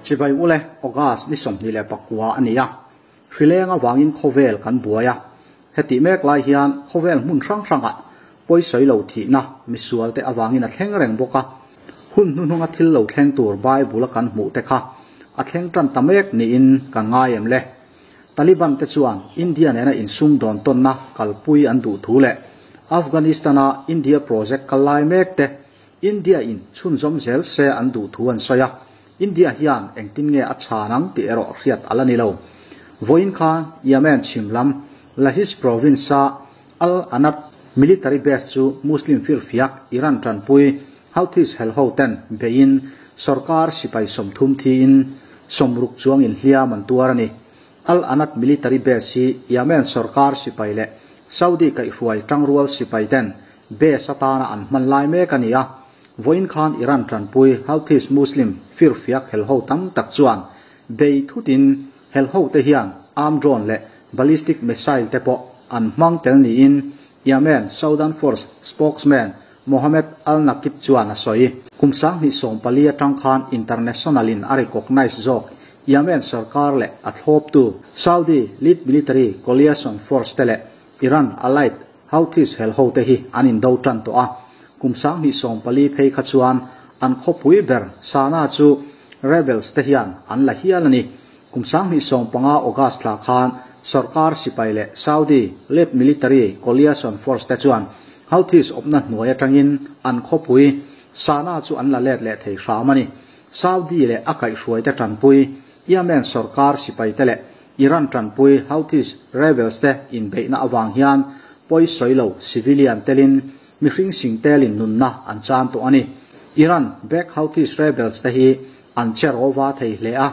Chibai ule, August ni 29 a ni a. Hrileng avangin khawvel kan buai a. Hetih mek lai hian khawvel hmun hrang hrangah pawisawi lo thihna misual te avangin a thleng reng bawk a. Hun hnuhnunga thil lo thleng tur Bible a kan hmuh te kha a thleng tan ta mek niin kan ngai em le? Taliban te chuan India nena insumdawn tawnna kalpui an duh thu leh Afghanistan-a India project kal lai mek te India in chhunzawm zel se an duh thu an sawi a, India hian engtin nge a chhan ang tih erawh hriat a la ni lo. Vawiin khan Yemen chhim lam Lahij province-a Al Anad military base chu Muslim firfiak Iran tanpui Houthis helho ten beiin sorkar sipai 30 thiin 60 chuang inhliam an tuar a ni. Al Anad military base hi Yemen sorkar sipai leh Saudi kaihhruai tangrual sipai ten base atana an hman lai mek a ni a. Vawiin khan Iran tanpui Houthis Muslim firfiak helho tam tak chuan bei thutin helho te hian arm drone leh ballistic missile te pawh an hmang tel niin Yemen Southern Force spokesman Mohammed al-Naqib chuan a sawi. Kum 2014 atang khan international in a recognize zawk Yemen sarkar leh a thlawptu Saudi lead military coalition force te leh Iran allied Houthis helho te hi an indo tan tawh a. Kum 2014 phei kha chuan an khawpui ber Sana chu rebels te hian an la hial a ni. Kum 2015 August thla khan sarkar sipai leh Saudi led military coalition force te chuan Houthis awpna hnuai atangin an khawpui Sana chu an la let leh thei hram a ni. Saudi leh a kaihhruai te tanpui Yemen sarkar sipai te leh Iran tanpui Houthis rebels te inbeihna awang hian pawisawi lo civilian telin mihring sing telin nunna an chan tawh a ni. Iran back Houthis rebels te hi an che rowa thei hle a,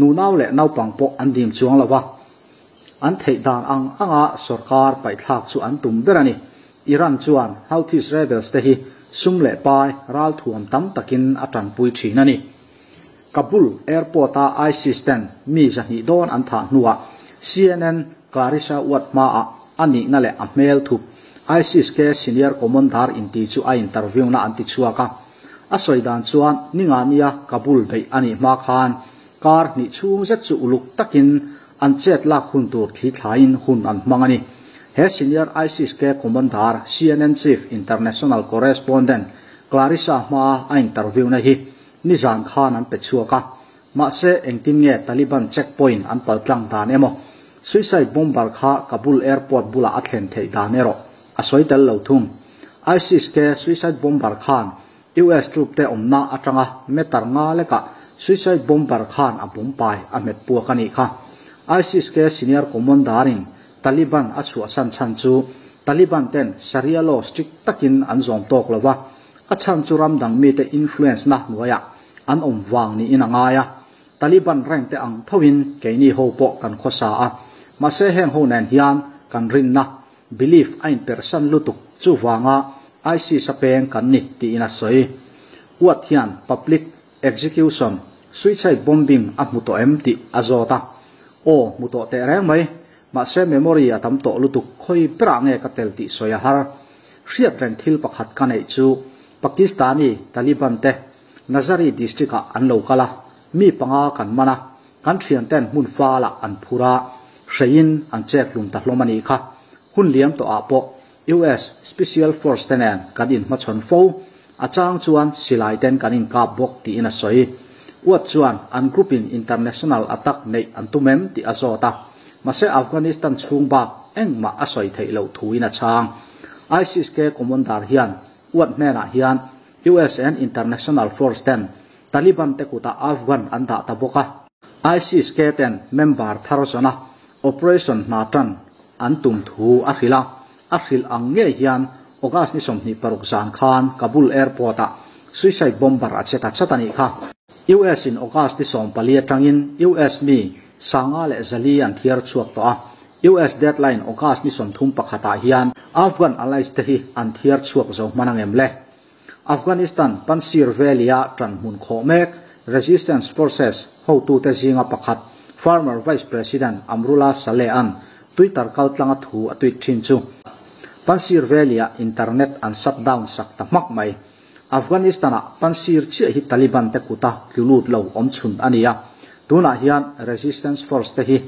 nunau leh naupang pawh an dim chuang lova. An theih dan ang anga sarkar paithlak chu an tum ber a ni. Iran chuan Houthis rebels te hi sum leh pai ral thuam tam takin a tanpui thin a ni. Kabul airport a ISIS ten mi zahnih dawn an thah hnuah CNN Clarissa Watt hma a ani na leh a hmel thup ISIS ke senior commander inti chu a interview na an ti chhuak a. A sawi dan chuan ninga nia Kabul bei ani hma khan kar ni chhung zet chu uluk takin an chet lak hun tur thli thlain hun an hmang a ni. He senior ISIS ke commander CNN chief international correspondent Clarissa hma a interview na hi nizan khan an pe chhuak a. Mahse engtin nge Taliban checkpoint an paltlang dan emaw suicide bomber kha Kabul airport bula a thlen theih dan erawh a sawi tel lo thung. ISIS ke suicide bomber khan US troop te awmna atanga meter nga leka suicide bomber khan a bompai a hmet puak ani kha. ISIS ke senior commander in Taliban a chhuah san chan chu Taliban ten Sharia law strict takin an zawm tawk lova a chan chu ram dang mi te influence na hnuaiah an awm wang ni in anga ya. Taliban rank te ang thawin keini ho pawh kan khawsa a. Mahse heng ho nen hian kan rinna belief a in persan lutuk chu wanga ISIS a peng kan ni ti in a sawi. Watt hian public execution suicide bombing a hmu tawh em tih a zawt a. Aw hmu tawh teh reng mai. Mahse memory a tam tawh lutuk khawi berah nge ka tel tih sawi a har. Hriat reng thil pakhat ka neih chu Pakistani Taliban te Nazari district ah an lo kal a, mi panga kan mana kan thian ten hmun fala an phura hreiin an chek hlum ta hlawm ani kha. Hun liam tawh ah pawh US Special Force te nen kan in hmachhawn fo a chang chuan silai ten kan in kap bawk tiin a sawi. Watt chuan an group in international attack neih an tum em tih a zawt a. Mahse Afghanistan chhung bak engmah a sawi theih loh thu in a chhang. ISIS ke commander hian Watt hnenah hian US and International Force ten Taliban te kuta Afghan an dah ta bawk a. ISIS ke ten member thar zona operation hna tan an tum thu a hril a. A hril ang nge hian August ni 26 zan khan Kabul airport a suicide bomber a che ta chat ani kha. US in August ni 14 atangin US mi sanga leh zali an thiar chhuak tawh a. US deadline August ni 31 ah hian Afghan allies te hi an thiar chhuak zo hmanang em le. Afghanistan Panjshir Valley a tan hmun khaw mek Resistance Forces hotu te zinga pakhat Former Vice President Amrullah Saleh an Twitter kaltlanga thu a tweet thin chu Panjshir Valley a internet an shut down sak ta hmak mai. Afghanistan a Panjshir chiah hi Taliban te kuta tlulut lo awm chhun ani a. Tunah hian Resistance Force te hi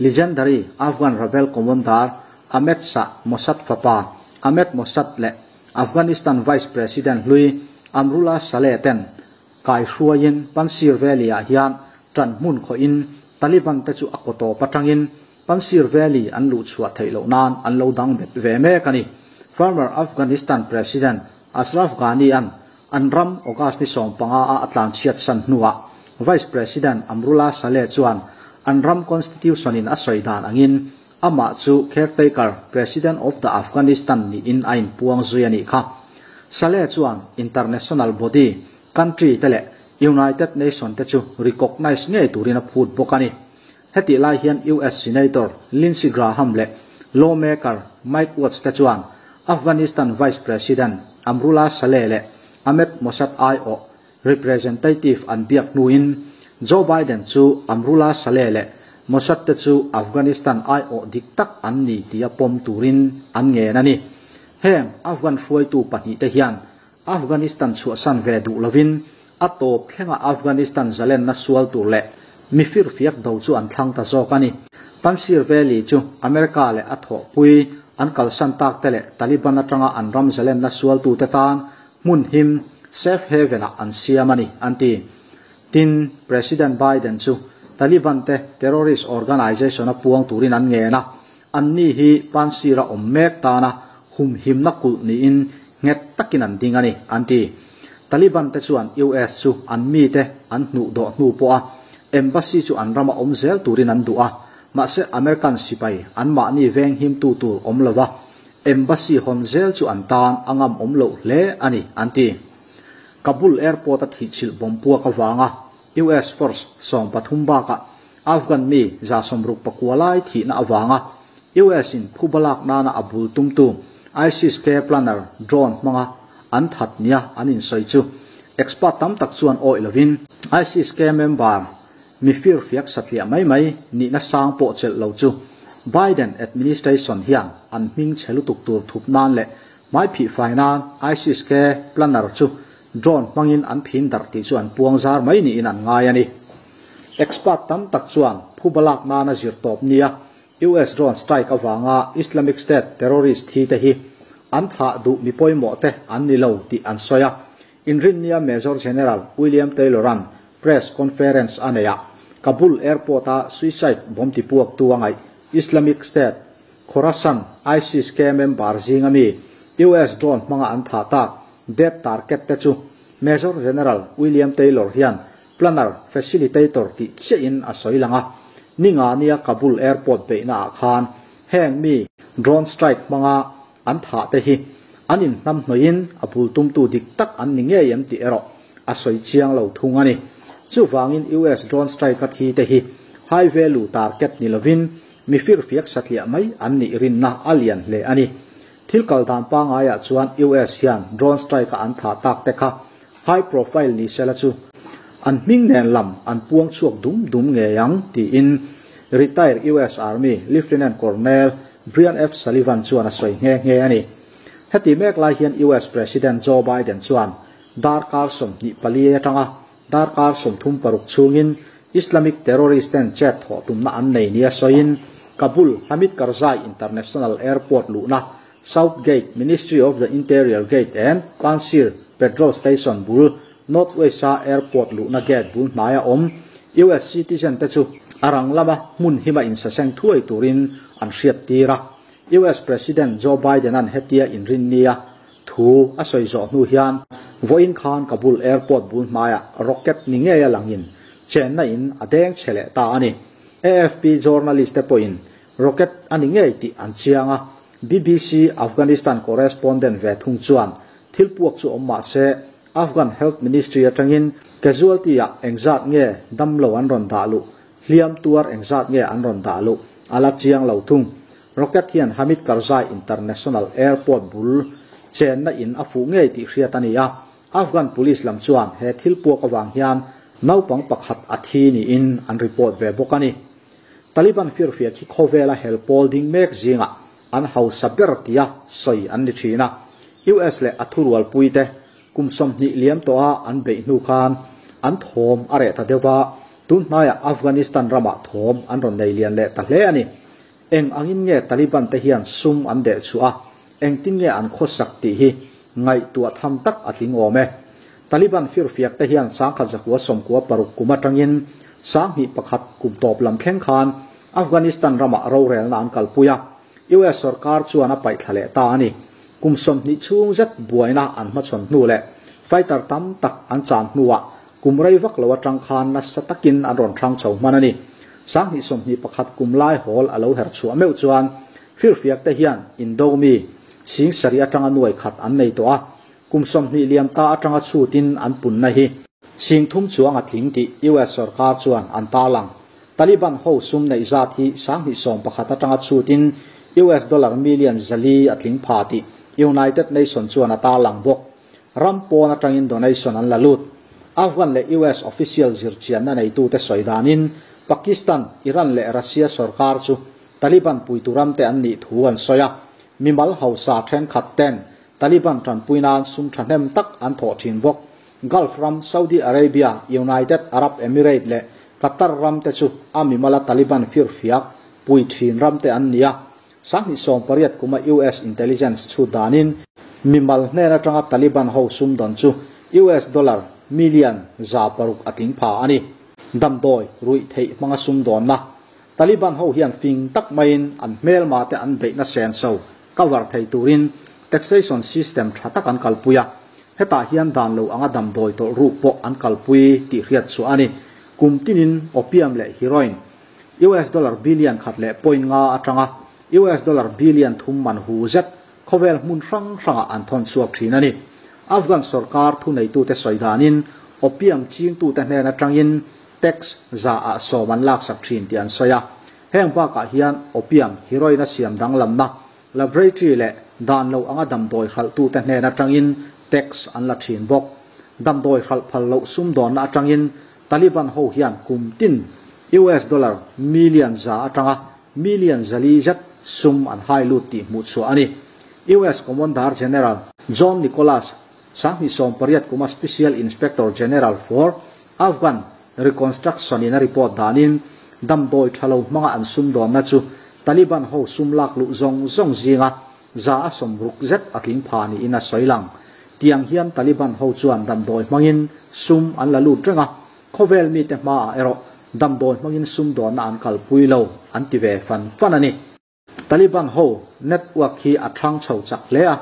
legendary Afghan rebel commander Ahmed Shah Mossad fapa Ahmed Mossad leh Afghanistan Vice President hlui Amrullah Saleh ten kai hruaiin Panjshir Valley-ah hian ṭan hmun khawhin Taliban te chu a kaw tawp aṭangin Panjshir Valley an luh chhuah theih loh nan an lo dang bet ve mek a ni. Former Afghanistan President Ashraf Ghani-a'n an ram August ni 15 a a tlanchhiat san hnuah Vice President Amrullah Saleh chuan an ram Constitution-in a sawi dan angin amah chu caretaker President of the Afghanistan niin a inpuang zui a nih kha. Saleh chuan international body, country te leh United Nation te chu recognise ngei turin a phut bawk a ni. Hetih lai hian US Senator Lindsey Graham leh lawmaker Mike Watts te chuan Afghanistan Vice President Amrullah Saleh leh Ahmed Mossad aiawh representative an biak hnuin Joe Biden chu Amrullah Saleh leh Mossad te chu Afghanistan aiawh dik tak an ni tia pawm turin an ngen a ni. Heng Afghan hruaitu pahnihte hian Afghanistan chhuahsan ve duh lovin a tawp thlenga Afghanistan zalenna sual tur leh mi firfiak do chu an thlang ta zawk a ni. Panjshir Valley chu America leh a thawhpui an kalsan tak te leh Taliban atanga an ram zalenna sualtute tan hmun him, safe haven, ah an siam a ni, an ti. Tin, President Biden chu Taliban te terrorist organization a puang turin an ngen a, Anni hi Panjshir-a awm mek tana humhimna kulh niin nghet takin an ding a ni, an ti. Taliban te chuan US chu an mite an hnuh dawh hnu pawha embassy chu an rama awm zel turin an duh a, mahse American sipai anmahni venghimtu tur awm lova embassy hawn zel chu an tan a ngam awm loh hle a ni, an ti. Kabul airport-a thihchilh bomb puak avanga US force 13 bakah Afghan mi 69 lai thihna avanga US in phuba lak nana a bul tumtu ISIS K planner drone hmanga an that nia an insawi chu expert tam tak chuan awih lovin ISIS K member mi firfiak satliah mai mai nihna sang pawh chelh lo chu Biden administration hian an hming chhe lutuk tur thup nan leh hmaiphih fai nan ISIS K planner chu drone hmangin an phin darh tih chu an puang zar mai niin an ngai a ni. Expert tam tak chuan phuba lak nana zir tawp nia US drone strike avanga Islamic State terrorist thi te hi an thah duh mi pawimawh te an ni lo tih an sawi a. Inrinnia Major General William Taylor-a'n press conference a nei a, Kabul airport-a suicide bomb tipuaktu a ngaih Islamic State Khorasan ISIS-K member zinga mi US drone hmanga an thah tak death target te chu Major General William Taylor hian Planner, Facilitator tih chiahin a sawi lang a, ninga nia Kabul airport beihna ah khan heng mi drone strike hmanga an thah te hi an inhnamhnawih in a bul tumtu dik tak an ni ngei em tih erawh a sawi chiang lo thung a ni. Chuvangin US drone strike a thi te hi high value target ni lovin mi firfiak satliah mai an nih rinna a lian hle a ni. Thil kal dan pangaiah chuan US hian drone strike a an thah tak te kha High profile ni sela chu an hming nen lam an puang chhuak dum dum ngei ang, tiin retired US Army Lieutenant Colonel Brian F. Sullivan chuan a sawi nghe nghe a ni. Heti mek lai hian US President Joe Biden chuan darkar 24 atanga darkar 36 chhungin Islamic terrorist ten chet thawh tumna an nei nia sawiin Kabul Hamid Karzai International Airport luhna South Gate, Ministry of the Interior Gate and Panjshir Petrol Station bul, North West-a airport luhna gate bul hnaia awm US citizen te chu a rang lama hmun hima insaseng thuai turin an hriat tir a. US President Joe Biden-a'n hetia inrinnia thu a sawi zawh hnu hian vawiin khan Kabul airport bul hnaiah rocket ni ngeia langin chenna in a deng chhe leh ta a ni. AFP journalist te pawhin rocket a ni ngei tih an chiang a, BBC Afghanistan correspondent ve thung chuan thil puak chu awm mah se, Afghan Health Ministry atangin casualty-ah engzat nge damlo an rawn dah luh, hliam tuar engzat nge an rawn dah luh a la chiang lo thung. Rocket hian Hamid Karzai International Airport bul chenna in a fuh ngei tih hriat a ni a, Afghan police lam chuan he thil puak avang hian naupang pakhat a thi niin an report ve bawk a ni. Taliban firfiak hi khawvela hel pawl ding mek zingah an hausa ber tia sawi an ni thin a. US leh a thurualpuite kum 20 liam tawha an beih hnu khan an thawm a reh ta deuh a. Tun hnaiah Afghanistan ramah thawm an rawn nei lian leh ta hle a ni. Eng angin nge Taliban te hian sum an deh chhuah a, engtin nge an khawsak tih hi ngaihtuah tham tak a tling awm e. Taliban firfiak te hian 1996 kum atangin 2001 kum tawp lam thleng khan Afghanistan ramah rorelna an kalpui a, US sorkar chuan a paihthla leh ta a ni. Kum 20 chhung zet buaina an hmachhawn hnu leh fighter tam tak an chan hnuah kum rei vak lo atang khan nasa takin an rawn hrang chho hman a ni. 2021 kum lai hawl a lo her chhuah meuh chuan firfiak te hian indo mi sing sarih atanga nuai khat an nei tawh a, kum 20 liam ta atanga chhutin an punna hi sing thum chuang a tling tih US sorkar chuan an tarlang. Taliban ho sum neih zat hi 2011 atanga chhutin US dollar million 400 a tling pha tih United Nations chuan a tarlang bawk. Ram pawn atangin donation an la lut. Afghan leh US official zirchianna neitu te sawi danin Pakistan, Iran leh Russia sorkar chu Taliban puitu ram te an nih thu an sawi a. Mimal hausa thenkhat ten Taliban tanpuinan sum thahnem tak an thawh thin bawk. Gulf ram, Saudi Arabia, United Arab Emirates leh Qatar ram te chu a mimala Taliban firfiak pui thin ram te an ni a. 2018 kuma US intelligence chu danin mimal hnen atanga Taliban ho sum don chu US dollar million 600 a tling pha ani. Damdawi rui thei hmanga sum don na Taliban ho hian fing tak maiin an hmel ma te an beihna sen so cover thei turin taxation system tha tak an kalpuia. Hetah hian dan lo anga damdawi tawlh ruk pawh an kalpui tih hriat chu ani. Kum tinin opium leh heroin US dollar billion 1.5 atanga US dollar billion 3 man hu zet khawvel hmun hrang hranga an thawn chhuak thin ani. Afghan sarkar thu neitu te sawi danin opium ching tu te hnen atangin tax za a sawm an lak sak thin ti an sawi a. Heng bakah hian opium heroin a siam danglamna laboratory leh dan lo anga damdawi hralh tu te hnen atangin tax an la thin bawk. Damdawi hralh phal loh sum dawnna atangin Taliban ho hian kum tin US dollar million 100 atanga million 400 zet sum an hai lut tih hmuh chhuah ani. US Commander General John Nicholas 2018 kuma Special Inspector General for Afghan Reconstruction in a report danin damdawi thalo hmanga an sum dawnna chu Taliban ho sum lak lu zong zong zinga za a sawmruk zet a tling pha ni in a sawi lang. Tiang hian Taliban ho chuan damdawi hmangin sum an la lut renga. Khawvel mi te hma a erawh damdawi hmangin sum dawnna an kalpui lo an ti ve fan fan ani. Taliban ho network hi a thang chho chak hle a.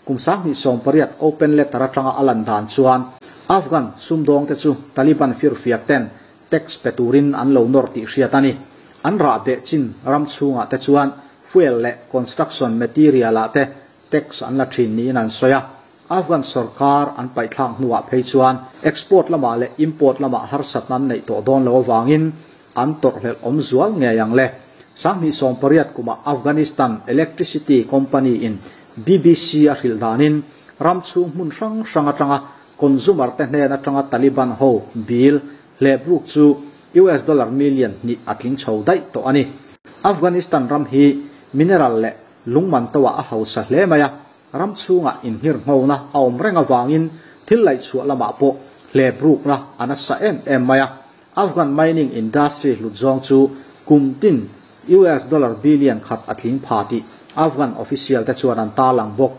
Kum 2018 open letter atanga a lan dan chuan Afghan sumdawng te chu Taliban firfiak ten tax pe turin an lo nawr tih hriat ani. An rah beh chin ram chhungah te chuan fuel leh construction material ah te tax an la thin niin an sawi a. Afghan sarkar an paihthlak hnuah phei chuan export lamah leh import lamah harsatna an neih tawh dawn lo awangin an tawrhhlelh awm zual ngei ang le. 2018 kuma Afghanistan Electricity Company in BBC a hrilh danin ram chhung hmun hrang hrang atanga consumer te hnen atanga Taliban ho bill hlepruk chu US dollar million 2 a tling chho daih tawh ani. Afghanistan ram hi mineral leh lungman towa a hausa hle mai a. Ram chhunga inhir nghona a awm reng awangin thil laih chhuah lamah pawh hleprukna an a sa em em mai a. Afghan mining industry hlut zawng chu kum tin US dollar billion 1 a tling pha tih Afghan official te chuan an tarlang bawk.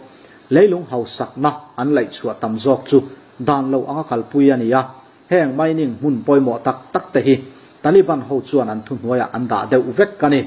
Leilung hausakna an laih chhuah tam zawk chu dan lo anga kalpui ani a. Heng mining hmun pawimawh tak tak te hi Taliban ho chuan an thu hnuaiah an dah deuh vek ani.